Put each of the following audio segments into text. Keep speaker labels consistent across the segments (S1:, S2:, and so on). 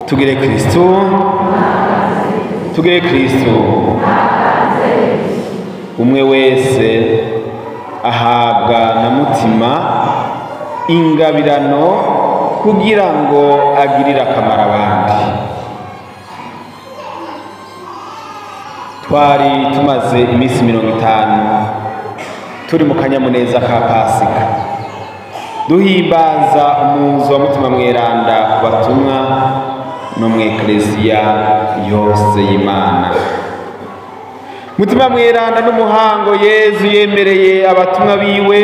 S1: Tugire Kristo, tugire Kristo. Umwe wese ahabwa na Mutima ingabirano kugira ngo agirire akamaro abandi. Twari tumaze iminsi 50 turi mu kanyamuneza ka Pasika, duhimbaza umuzo wa Mutima Mweranda ku batumwa no mu Ekleziya yose y'Imana. Mutima Mweranda n'umuhango Yezu yemereye abatumwa biwe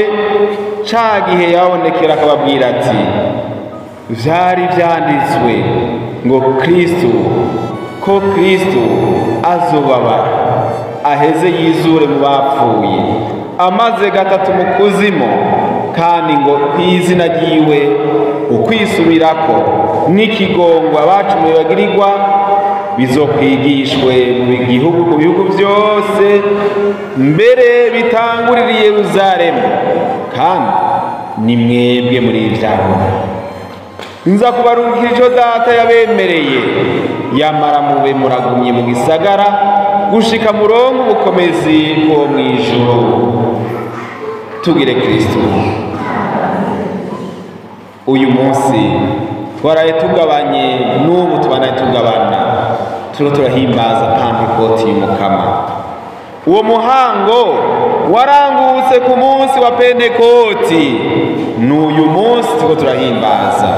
S1: ca gihe yabonekera akababwira ati: vyari vyanditswe ngo Kristo, ko Kristo azobabara aheze yizure mu bapfuye, amaze gatatu mu kuzimu, kandi ngo kw'izina ryiwe ukwisubirako n'ikigongo abacumuye bagirirwa bizokwigishwe mu bihugu byose, mbere bitangurira i Yerusalemu, kandi ni mwebwe muri ivyabona. Nza kubarungikira ico Data yabemereye, yamara mube muragumye mu gisagara gushika muronke ubukomezi bwo mw'ijuru. Tugire Kristo. Uyu munsi twaraye tugabanye, n'ubu tubanaye tugabana, turiho turahimbaza Pantekoti y'Umukama. Uwo muhango warangutse ku munsi wa Pentekoti, n'uyu munsi turiko turahimbaza.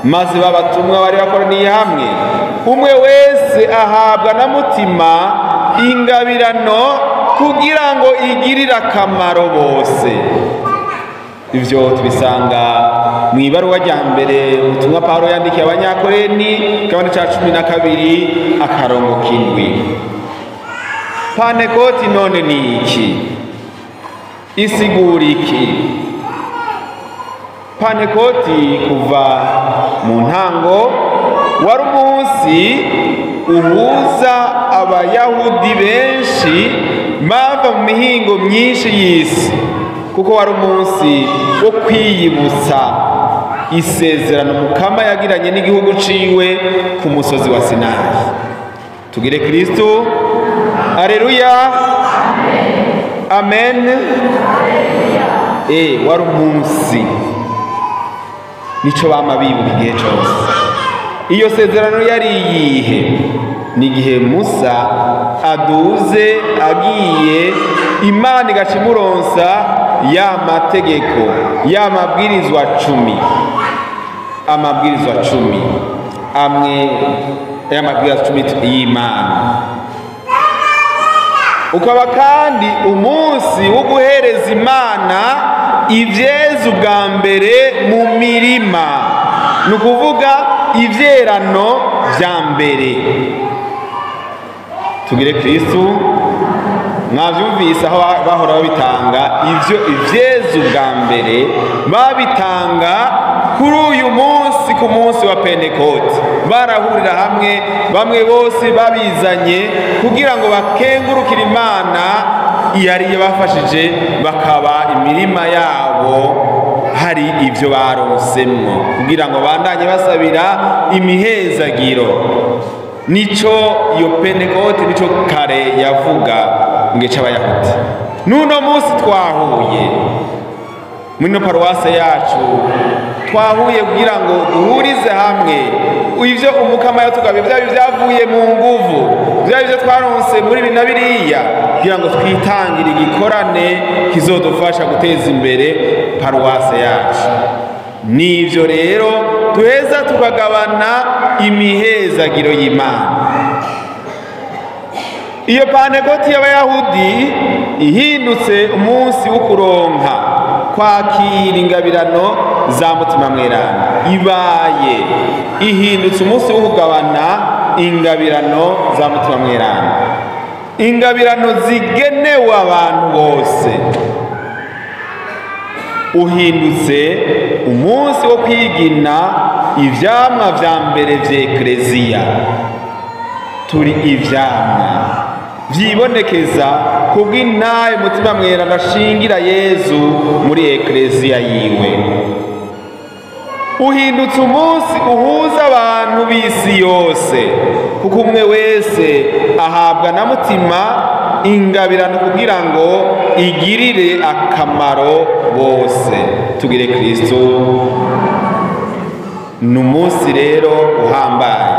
S1: Maze babatumwa bari bakoraniye hamwe, umwe wese ahabwa na Mutima ingabirano kugira ngo igirire akamaro bose. Ivyo tubisanga mu ibaruwa rya mbere ubutumwa Pawulo yandikiye Abanyakoreni, kigabane ca 12 akarongo k'indwi. Pantekoti none ni iki? Isigura iki? Pantekoti kuva mu ntango wari umunsi uhuza Abayahudi benshi bava mu mihingo myinshi y'isi, kuko wari umunsi wo kwiyibutsa isezerano Mukama yagiranye n'igihugu ciwe ku musozi wa Sinayi. Tugire Kristo. Alleluia, amen. Wari umunsi nico bama bibuka igihe cose. Iyo sezerano yari iyihe? Ni igihe Musa aduze agiye, Imana igaca imuronsa ya mategeko, ya mabwirizwa 10, amabwirizwa 10 amwe y'amabwirizwa 10 y'Imana. Ukaba kandi umunsi wo guhereza Imana ivyeze ubwa mbere mu mirima, ni ukuvuga ivyerano vya mbere. Tugire Kristo. Mwavyumvise aho bahora babitanga ivyo ivyeze ubwa mbere, babitanga kuri uyu munsi, ku munsi wa Pentekoti. Barahurira hamwe bamwe bose babizanye kugira ngo bakengurukire Imana yari yabafashije, bakaba imirima yabo hari ivyo baronsemwo, kugira ngo bandanye basabira imihezagiro. Nico iyo Pentekoti nico kare yavuga mu gihe c'Abayahudi. N'uno munsi twahuye muri no paruwase yacu, twahuye kugira ngo duhurize hamwe ivyo Umukama yatugabiye, vyaba ivyavuye mu nguvu, vyaba ivyo twaronse muri ibi na biriya, kugira ngo twitangire igikorane kizodufasha guteza imbere paruwase yacu. Nivyo rero duheza tukagabana imihezagiro y'Imana. Iyo Pantekoti y'Abayahudi ihindutse umunsi wo kuronka kwakira ingabirano za Mutima Mweranda, ibaye ihindutse umunsi wo kugabana ingabirano za Mutima Mweranda, ingabirano zigenewe abantu bose. Uhindutse umunsi wo kwigina ivyamwa vya mbere vy'Ekleziya. Turi ivyamwa vyibonekeza kubw'intahe Mutima Mweranda ashingira Yezu muri Ekleziya yiwe. Uhindutse umunsi uhuza abantu b'isi yose, kuko umwe wese ahabwa na Mutima ingabirano kugira ngo igirire akamaro bose. Tugire Kristo. Ni umunsi rero uhambaye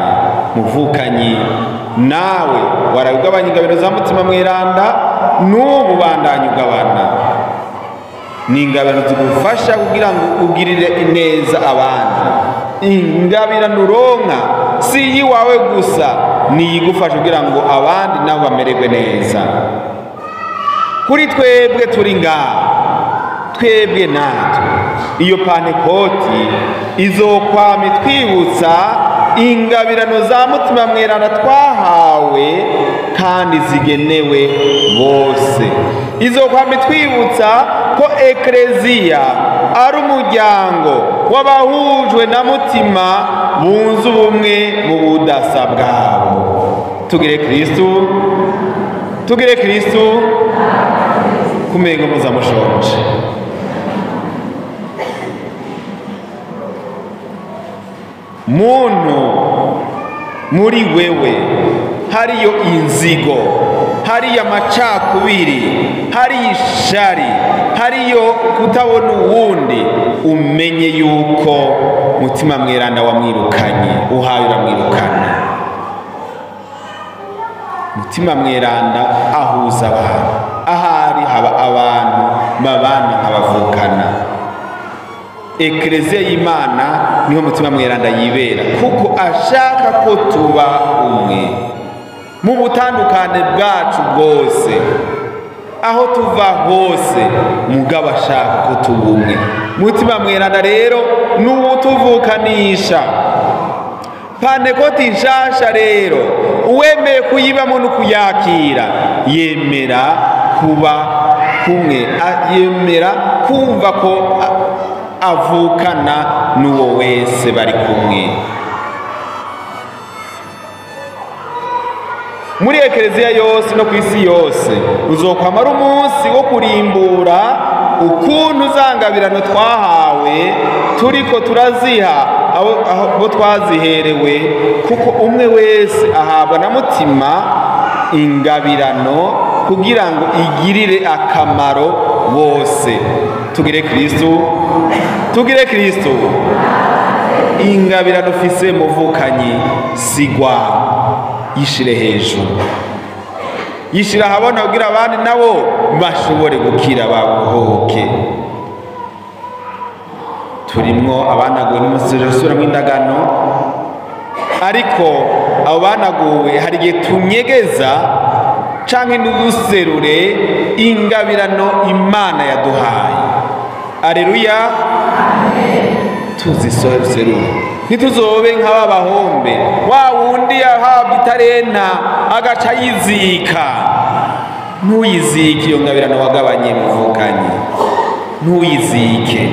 S1: muvukanyi, nawe warabigabanya ingabiro za Mutima Mweranda, n'ubu bandanya ugabana. Ni ingabirano zigufasha kugira ngo ugirire ineza abandi. Ingabirano uronka si iyiwawe gusa, ni iyigufasha kugira ngo abandi nabo bamererwe neza. Kuri twebwe turi ngaha, twebwe natwe, iyo Pantekoti izokwama itwibutsa ingabirano za Mutima Mweranda twahawe kandi zigenewe bose. Izokwama itwibutsa ko Ekleziya ari umuryango w'abahujwe na Mutima bunze ubumwe mu budasa bwabo. Tugire Kristo, tugire Kristo. Kumengo muzamushonje. Muntu muri wewe hariyo inzigo, hariyo amacakubiri, hariyo ishari, hariyo kutabona uwundi, umenye yuko Mutima Mweranda wamwirukanye, uhaye uramwirukana. Mutima Mweranda ahuza abantu, ahari haba abantu babana nk'abavukana. Ekleziya y'Imana niho Mutima Mweranda yibera, kuko ashaka ko tuba umwe mu butandukane bwacu bwose, aho tuva hose, mugabo ashaka ko tuba umwe. Mutima Mweranda rero n'uwutuvukanisha. Pantekoti nshasha rero uwemeye kuyibamo no kuyakira yemera kuba kumwe, yemera kumva ko avukana n'uwo wese bari kumwe. Muri ekleziya yose no ku isi yose uzokwamara umunsi wo kurimbura ukuntu zangabirano twahawe turiko turaziha abo twaziherewe, kuko umwe wese ahabwa na Mutima ingabirano kugira ngo igirire akamaro bose. Tugire Kristo, tugire Kristo. Ingabirano ufise muvukanyi sigwa, yishire hejuru, yishira ahabona kugira abandi nabo bashobore gukira babohoke. Turimwo abanaguwe n'umusubira mw'indagano, ariko abo banaguwe hari igihe tunyegeza canke ntuduserure ingabirano Imana yaduhaye. Aleluya. Tuziserure, ntituzobe nk'aba bahombe, wa wundi yahabwa itarenta agaca yizika. Ntuyizike iyo ngabirano wagabanye muvukanye, ntuyizike.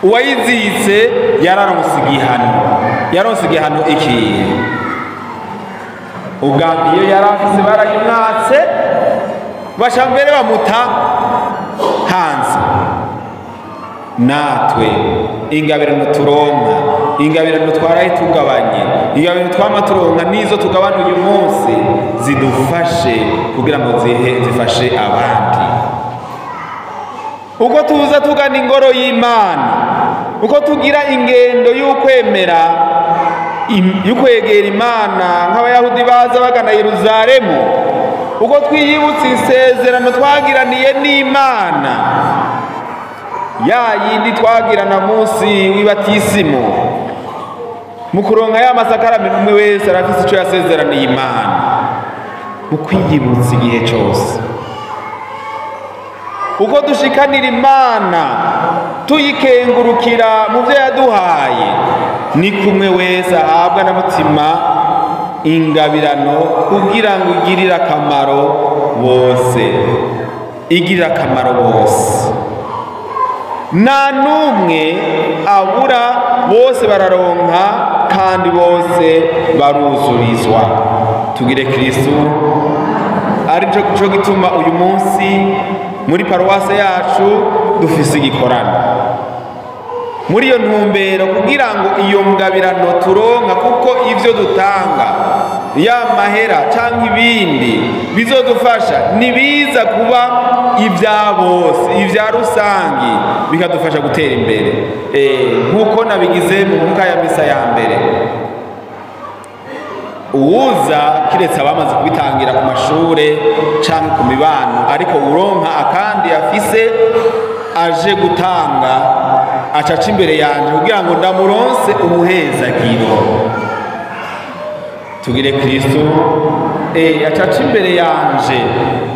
S1: Uwayizitse yararonse igihano. Yaronse igihano ikihe? Ubwa iyo yarafise barayimwatse, baca mbere bamuta hanze. Natwe ingabirano turonka, ingabirano twaraye tugabanye, ingabirano twama turonka nizo tugabana uyu munsi, zidufashe kugira ngo zifashe abandi. Uko tuza tugana ingoro y'Imana, uko tugira ingendo y'ukwemera, y'ukwegera Imana nk'abayahudi baza bagana Yerusalemu, uko twiyibutsa isezerano twagiraniye n'Imana, ya yindi twagirana munsi w'ibatisimu, mu kuronka ya masakaramentu umwe wese arafise ico yasezeraniye Imana, mu kwiyibutsa igihe cose. Uko dushikanira Imana tuyikengurukira mu byo yaduhaye, ni kumwe wese ahabwa na Mutima ingabirano kugira ngo igirire akamaro bose, igirire akamaro bose. Nta n'umwe abura, bose bararonka kandi bose baruzurizwa. Tugire Kristo. Ari cyo gituma uyu munsi muri paruwase yacu dufise igikorano. Muri iyo ntumbero kugira ngo iyo ngabirano turonka, kuko ivyo dutanga ya mahera canke ibindi bizodufasha nibiza kuba ibya bose, ibya rusangi, bikadufasha gutera imbere. Nkuko nabigize mu nkuka ya misa ya mbere, uwuza kiretse abamaze kubitangira ku mashure canke ku mibano, ariko uronka akandi afise aje gutanga acaca imbere yanje kugira ngo ndamuronse umuhezagiro. Tugire Kristo acaca imbere yanje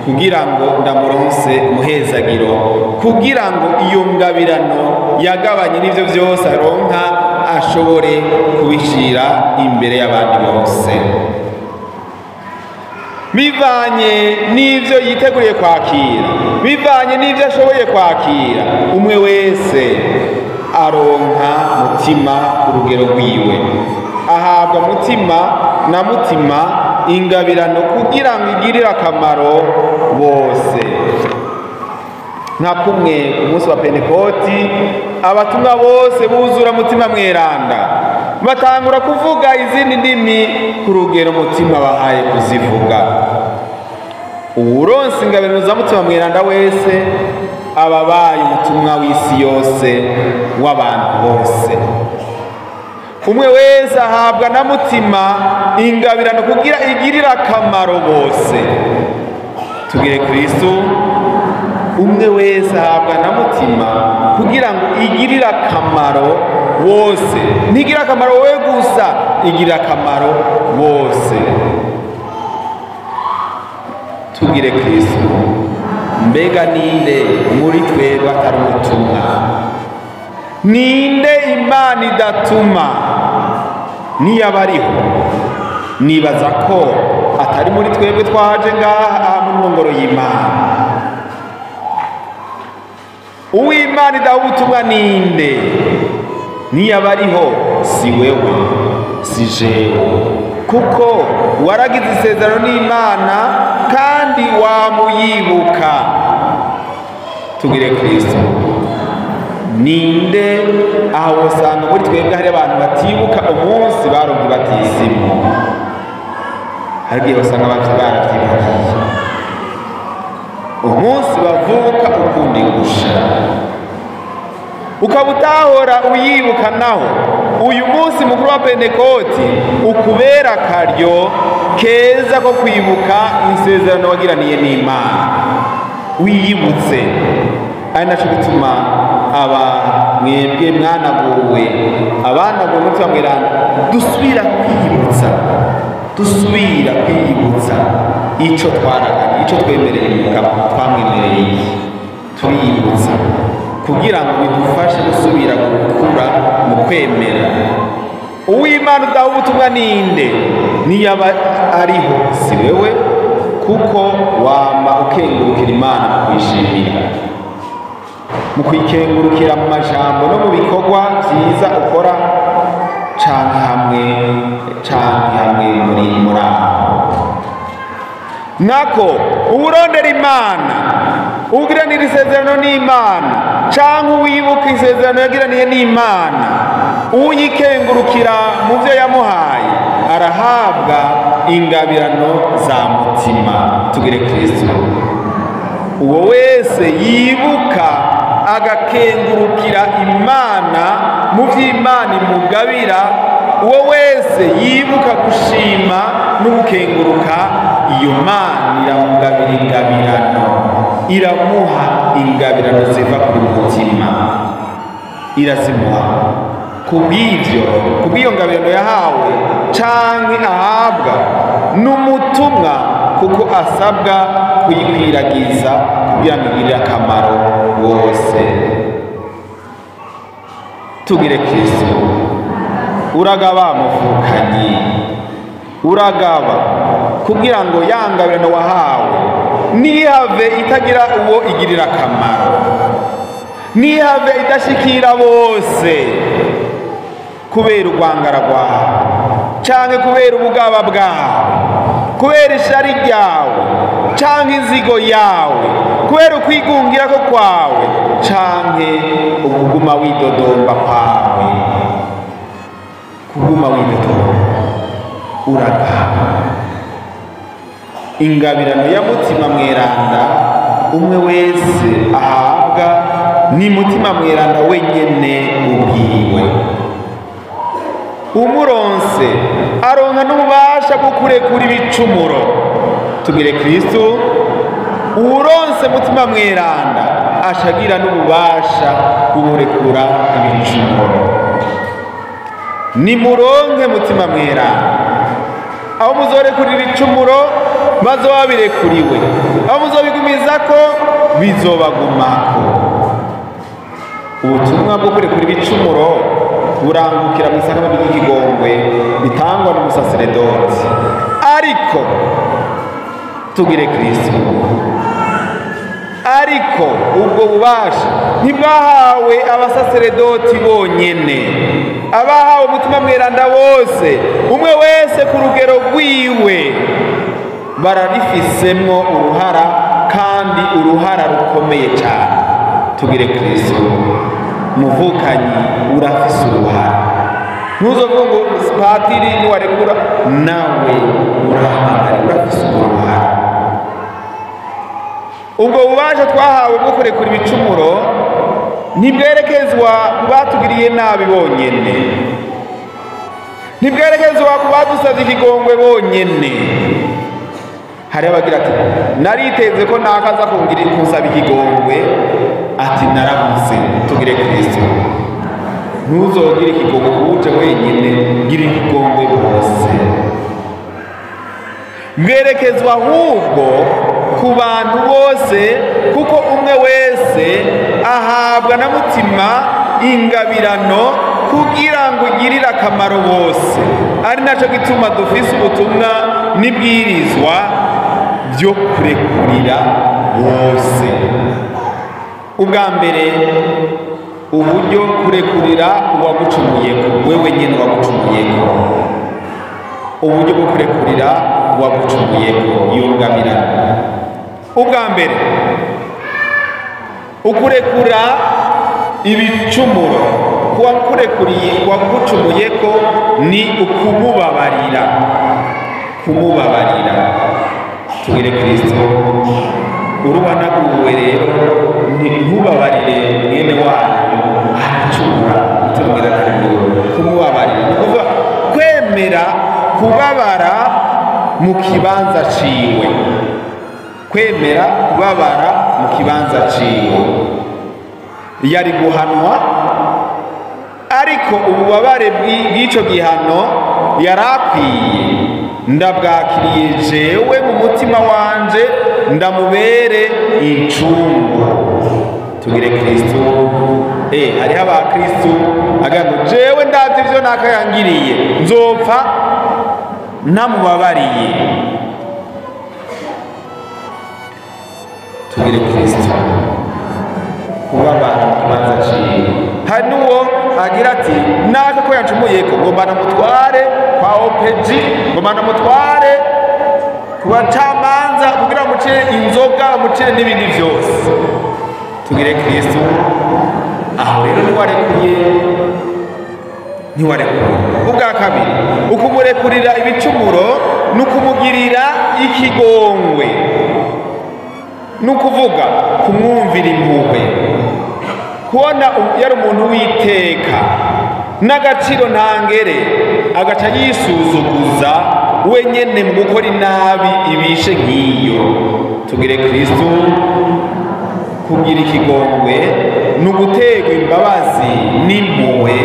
S1: kugira ngo ndamuronse umuhezagiro, kugira ngo iyo ngabirano yagabanye n'ivyo vyose aronka ashobore kubishira imbere y'abandi bose, bivanye n'ivyo yiteguriye kwakira, bivanye n'ivyo ashoboye kwakira. Umwe wese aronka mutima ku rugero rwiwe, ahabwa mutima na mutima ingabirano kugira ngo igirire akamaro bose. Nka kumwe ku munsi wa Pentekoti abatumwa bose buzura mutima mweranda, batangura kuvuga izindi ndimi ku rugero mutima bahaye kuzivuga. Uwuronse ingabirano za mutima mweranda wese ababaye umutumwa w'isi yose w'abantu bose. Umwe wese ahabwa na mutima ingabirano kugira igirire akamaro bose. Tugire Kristo, umwe wese ahabwa na mutima kugira ngo igirire akamaro bose. Ntigira akamaro wowe gusa, igirira akamaro bose. Tugire Kristo, mbega ninde muri twebwe atari umutumwa? Ninde Imana idatuma? Niyaba ariho, nibaza ko atari muri twebwe twaje ngaha mu ngoro y'Imana. Uw'Imana idaha ubutumwa ninde? Niyaba ariho, si wewe, si jewe, kuko waragize isezerano n'Imana kandi wamuyibuka. Tugire Kristo, ninde aho usanga muri twebwe hari abantu batibuka umunsi baronka batisimu? Hari igihe usanga baravyibagiye umunsi bavuka ukundi gusha, ukaba utahora uyibuka. Naho uyu munsi mukuru wa Pentekoti ukubera akaryo keza ko kwibuka isezerano wagiraniye n'Imana, wiyibutse. Ari naco gituma aba mwebwe mwanaguwe, abanaguwe mutima mweranda, dusubira kwiyibutsa, dusubira kwiyibutsa ico twaraganye, ico twemereye Mukama, twamwemereye iki, turiyibutsa kugira ngo bidufashe gusubira gukura mu kwemera. Uw'Imana udaha ubutumwa ninde? Niyaba ariho, si wewe, kuko wama ukengurukira Imana mu kwishimira, mu kwikengurukira mu majambo no mu bikorwa vyiza ukora, canke hamwe muri muraho. Nako uwurondera Imana, ugiranira isezerano n'Imana, canke uwibuka isezerano yagiraniye n'Imana, uyikengurukira mu vyo yamuhaye, arahabwa ingabirano za mutima. Tugire Kristo, uwo wese yibuka agakengurukira Imana mu vy'Imana imugabira, uwo wese yibuka gushima no gukenguruka, iyo Mana iramugabira ingabirano, iramuha ingabirano ziva kuri mutima, irazimuha. Kubw'ivyo, kubw'iyo ngabirano yahawe canke ahabwa n'umutumwa, kuko asabwa kuyikwiragiza kugira ngo igirire akamaro bose. Tugire Kristo, uragaba muvukanyi, uragaba kugira ngo ya ngabirano wahawe ntihave itagira uwo igirira akamaro, ntihave idashikira bose kubera urwangara rwawe, canke kubera ubugaba bwawe, kubera ishari ryawe, canke inzigo yawe, kubera ukwigungira ko kwawe canke ukuguma widodomba kwawe. Kuguma widodomba uragaba. Ingabirano ya Mutima Mweranda umwe wese ahabwa ni Mutima Mweranda wenyene ubwiwe. Umuronse aronka n'ububasha bwo kurekura ibicumuro. Tugire Kristo. Uronse Mutima Mweranda ashagira n'ububasha bwo kurekura ibicumuro. Nimuronke Mutima Mweranda, aho muzorekura ibicumuro bazoba birekuriwe, aho muzobigumizako bizobagumako. Ubutumwa bwo kurekura ibicumuro burangukira mu isakama ry'ikigongwe bitangwa n'umusaseredoti. Ariko tugire Kristo. Ariko ubwo bubasha ntibwahawe abasaseredoti bonyene, abahawe Umutima Mweranda bose, umwe wese ku rugero rwiwe, bararifisemwo uruhara, kandi uruhara rukomeye cyane. Tugire Kristo. Muvukanyi, urafise uruhara. Ntuzovuga ngo patiri niwarekura, nawe urahamagara, urafise uruhara. Ubwo bubasha twahawe bwo kurekura ibicumuro ntibwerekezwa ku batugiriye nabi bonyene, ntibwerekezwa ku badusavye ikigongwe bonyene. Hari abagira ati nariteze ko nakaza kunsaba ikigongwe, ati narabuze. Tugire Kristo. Ntuzogire ikigongwe kuwuje wenyine, gira ikigongwe bose. Bwerekezwa ahubwo ku bantu bose, kuko umwe wese ahabwa na Mutima ingabirano kugira ngo igirire akamaro bose. Ari naco gituma dufise ubutumwa n'ibwirizwa byo kurekurira bose. Ubwa mbere, uburyo kurekurira uwagucumuyeko, wewe nyene uwagucumuyeko. Uburyo bwo kurekurira uwagucumuyeko, iyo ngabirano. Ubwa mbere, ukurekura ibicumuro kuwakurekuriye uwagucumuyeko ni ukumubabarira. Kumubabarira. Tugire Kristo. Uruwanaguwe rero ntubabarire mwene wanyu aracumura, tubwira kumubabarira, ni ukuvuga kwemera kubabara mu kibanza ciwe. Kwemera kubabara mu kibanza ciwe. Yari guhanwa, ariko ububabare bw'ico gihano yarakwiye. Ndabwakiriye jewe mu mutima wanje, ndamubere incungu. Tugire Kristo. Hariho abakristo agira ngo jewe ndavye ivyo nakayangiriye, nzopfa ntamubabariye. Tugire Kristo. Kubabara mu kibanza ciwe. Hari n'uwo agira ati naka ko yancumuyeko ngomba namutware kwa OPG, ngomba namutware ku bacamanza kugira bamucire inzoga, bamucire n'ibindi byose. Tugire Kristo. Aho rero ntiwarekuye, ntiwarekuye. Ubwa kabiri, ukumurekurira ibicumuro ni ukumugirira ikigongwe, ni ukuvuga kumwumvira impuhwe, kubona yari umuntu w'iteka n'agaciro ntangere, agaca yisuzuguza wenyene mu gukora inabi ibishe nk'iyo. Tugire Kristo. Kugira ikigongwe ni uguterwa imbabazi n'impuhwe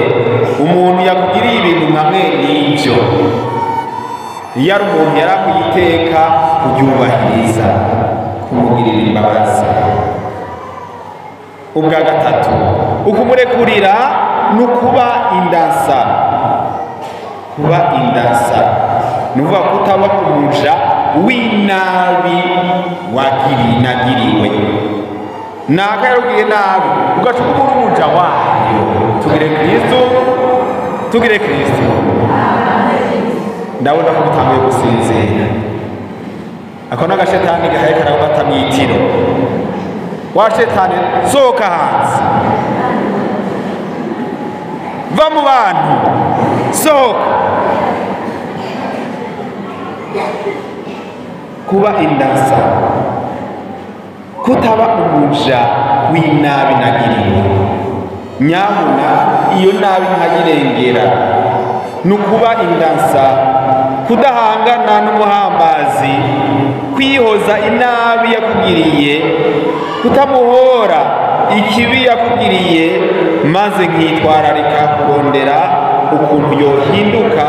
S1: umuntu yakugiriye ibintu nka mwene ibyo. Iyo ari umuntu yarakwiye iteka kuryubahiriza, kumugirira imbabazi. Ubwa gatatu, ukumurekurira ni ukuba indansa. Kuba indansa ni ukuvuga kutaba umuja w'inabi nagiriwe. Naka yarubwiye nabi ugaca ugura umuja wayo. Tugire Kristo. Tugire Kristo. Ndabona ko bitanguye gusinzira. Ako n'agashetani gahaye karabata mwitiro. Wa shetani sohoka hanze, va mu bantu, sohoka. Kuba indasa, kutaba umuja w'inabi nagiriwe, nyabuna iyo nabi nkayirengera, nukuba indansa, kudahangana n'umuhambazi, kwihoza inabi yakugiriye, kutamuhora ikibi yakugiriye, maze nkitwararika kurondera ukuntu yohinduka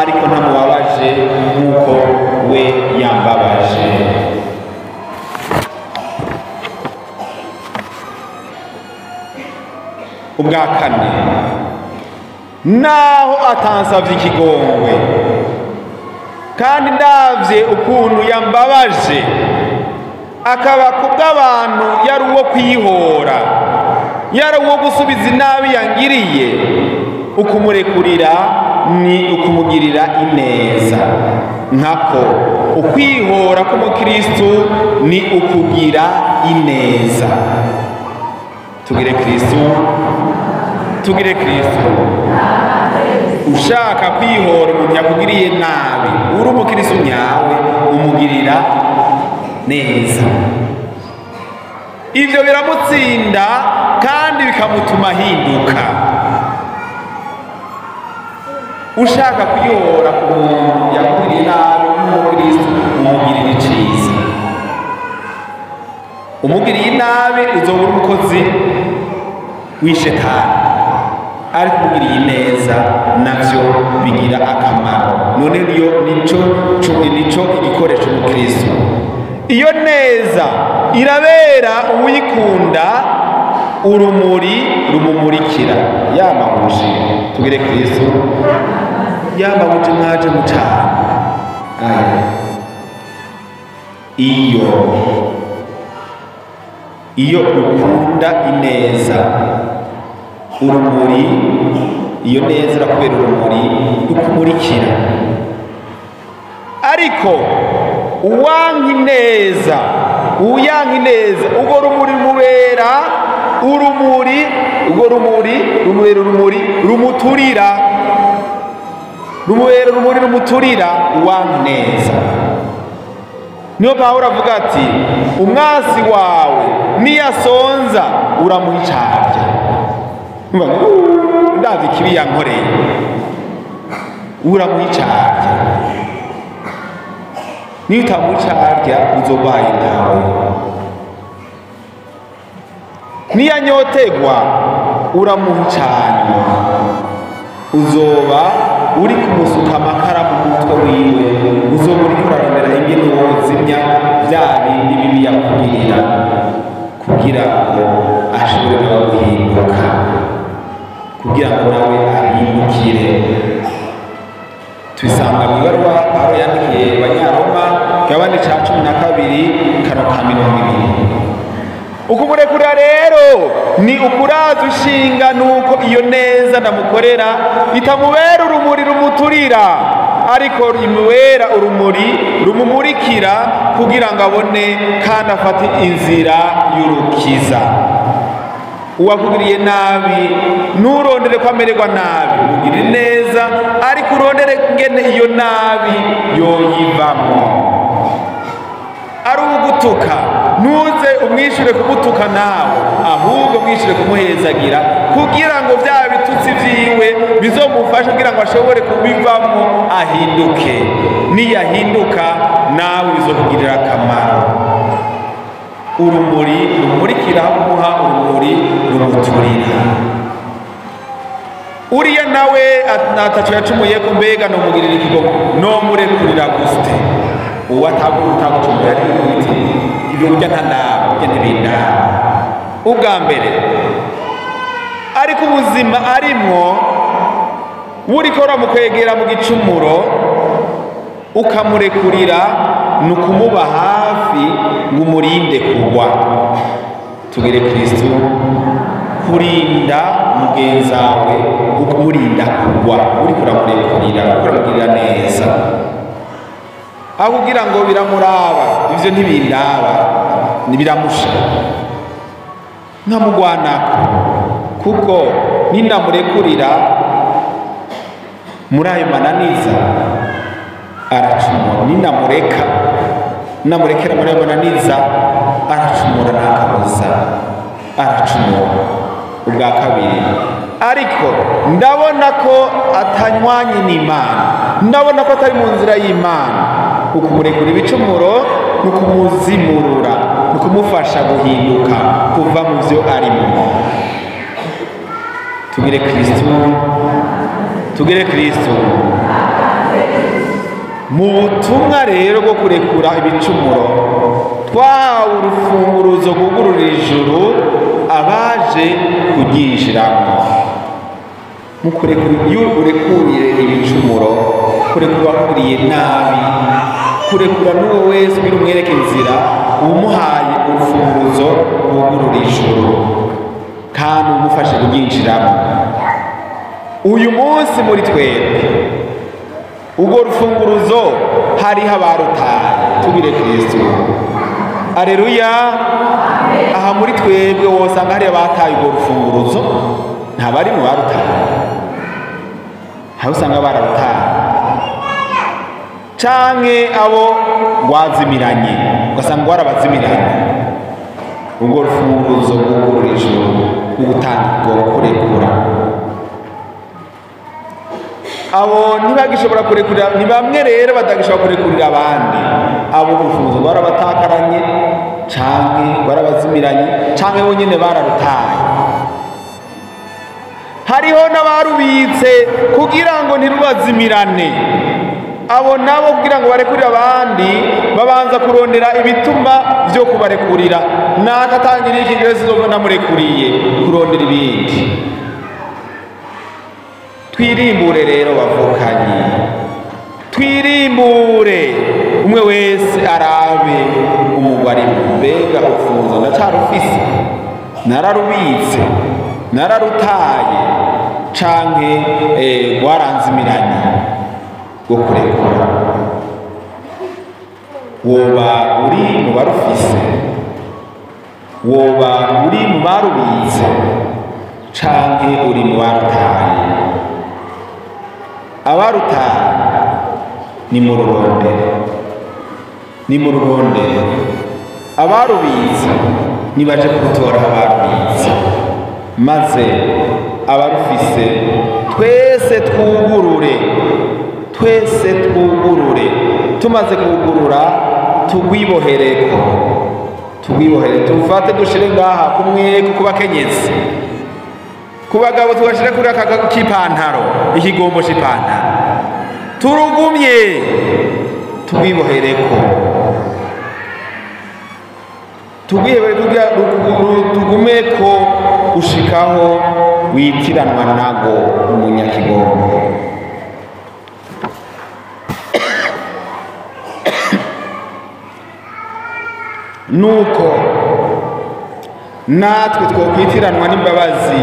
S1: ariko ntamubabaje nk'uko we yambabaje. Ubwa kane, naho atansavye ikigongwe kandi ndavye ukuntu yambabaje, akaba kubw'abantu yari uwo kwihora, yari uwo gusubiza inabi yangiriye, ukumurekurira ni ukumugirira ineza. Nkako ukwihora k'umukristu ni ukugira ineza. Tugire Kristu, tugire Kristu. Ushaka kwihora umuntu yakugiriye nabi, uri umukristu nyawe, umugirira neza. Ivyo biramutsinda kandi bikamutuma ahinduka. Ushaka kwihora ku muntu yakugiriye nabi, umukristu umugirira iciza. Umugiriye nabi uzobura umukozi w'ishetani, ariko umugiriye neza navyo bigira akamaro. None niyo nico igikoresho umukristo. Iyo neza irabera uwikunda urumuri rumumurikira. Yamahuje tugire Kristo, yamahuje mwaje mucana. Aya iyo ukunda ineza, urumuri, iyo neza irakubera urumuri rukumurikira. Ariko uwanka ineza, uyanka ineza, urwo rumuri rumubera urumuri, urwo rumuri rumubera urumuri rumuturira, rumubera urumuri rumuturira uwanka ineza. Niyo Pawulo avuga ati umwasi wawe niyasonza uramuha icarya. Ndavye ikibi yankoreye, uramuha icarya. Niyo utamuha icarya uzobaye nkawe. Niyanyotegwa uramuha icanywa, uzoba uri kumusuka amakara mu mutwe wiwe, uzoba uriko urarondera ingene wozimya vya bindi bibi yakugirira, kugira ngo ashobore nawe guhinduka, kugira ngo nawe ahindukire. Tubisanga mu ibaruwa Pawulo yandikiye Abanyaroma, kigabane ca 12 kano ka 20. Ukumurekura rero ni ukuraza ushinga nuko iyo neza ndamukorera itamubera urumuri rumuturira, ariko imubera urumuri rumumurikira kugira ngo abone kandi afate inzira y'urukiza. Uwakugiriye nabi nturondere ko amererwa nabi, umugirire neza, ariko urondere ngene iyo nabi yoyivamo. Ari ugutuka, ntuze umwishure kumutuka nawe, ahubwo umwishure kumuhezagira, kugira ngo vya bitutsi vyiwe bizomufashe kugira ngo ashobore kubivamo ahinduke. Niyahinduka nawe bizokugirira akamaro. Urumuri rumurikira kumuha urumuri rumuturira. Uriya nawe ataco yacumuye ko mbega nomugirira ikigo, nomurekurira guste. Uwo atagucumura ari kuti ibyo burya nta nabi, burya ntibindaba. Ubwa mbere ariko ubuzima arimwo buriko buramukwegera mu gicumuro, ukamurekurira ni ukumuba hafi ngo umurinde kugwa. Tugire Kristo, kurinda mugenzawe, ukumurinda kugwa, uriko uramurekurira, uriko uramugirira neza. Aho kugira ngo biramuraba, ivyo ntibindaba, ntibiramusha. Nkamugwanako kuko nindamurekurira muri ayo mananiza aracumura, ninamureka namurekera muri ayo mananiza aracumura, ntakabuza aracumura. Ubwa kabiri, ariko ndabona ko atanywanye n'Imana, ndabona ko atari mu nzira y'Imana. Ukumurekura ibicumuro ni ukumuzimurura, ni ukumufasha guhinduka kuva mu byo arimo. Tugire Kristo, tugire Kristo. Mu butumwa rero bwo kurekura ibicumuro twahawe urufunguruzo rwugurura ijuru abaje kuryinjiramo. Mu kurekura, iyo urekuriye ibicumuro, kurekura wakuriye nabi, kurekura n'uwo wese ugira umwereke inzira, umuhaye urufunguruzo rwugurura ijuru kandi umufashe kuryinjiramo. Uyu munsi muri twebwe ubwo rufunguruzo hariho abarutaye. Tugire Kristo, aleluya. Aha muri twebwe wosanga hariho abataye ubwo rufunguruzo, ntabari mu barutaye, aho usanga bararutaye, canke abo rwazimiranye, ugasanga warabazimiranye. Ubwo rufunguruzo rwugurura ijuru rwo gutanga kurekura, abo ntibagishobora kurekurira. Ni bamwe rero batagishobora kurekurira abandi, abo urufunguzo rwarabatakaranye canke rwarabazimiranye canke bonyene bararutaye. Hariho n'abarubitse kugira ngo ntirubazimirane. Abo nabo kugira ngo barekurire abandi babanza kurondera ibituma vyo kubarekurira. Nakatangira iki rero sizova namurekuriye, kurondera ibindi. Twirimbure rero bavukanyi, twirimbure, umwe wese arabe umugwi arimo. Mbega urufunguzo ndacarufise, nararubitse, nararutaye, canke rwaranzimiranye rwo kurekura? Woba uri mu barufise, woba uri mu barubitse, canke uri mu barutaye? Abarutaye ni mu rurondere, ni mu rurondere. Abarubitse nibaje kurutora abarubitse, maze abarufise twese twugurure, twese twugurure. Tumaze kugurura tugwibohereko, tugwibohere, tufate dushire ngaha kumwe ku bakenyezi, ku bagabo tugashire kuri aka k'ipantaro, ikigombo c'ipantaro, turugumye tugwibohereko, tugwihebere kugira tugumeko gushikaho witiranwa nago umunyakigongo. Nuko natwe twokwitiranwa n'imbabazi,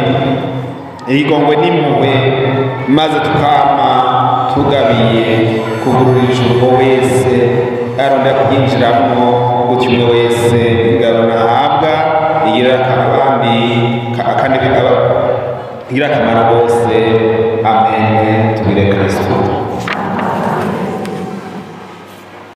S1: igongwe n'impuhwe, maze tukama tugabiye kugurura ijuru wese arondera kuryinjiramwo, gutyo umwe wese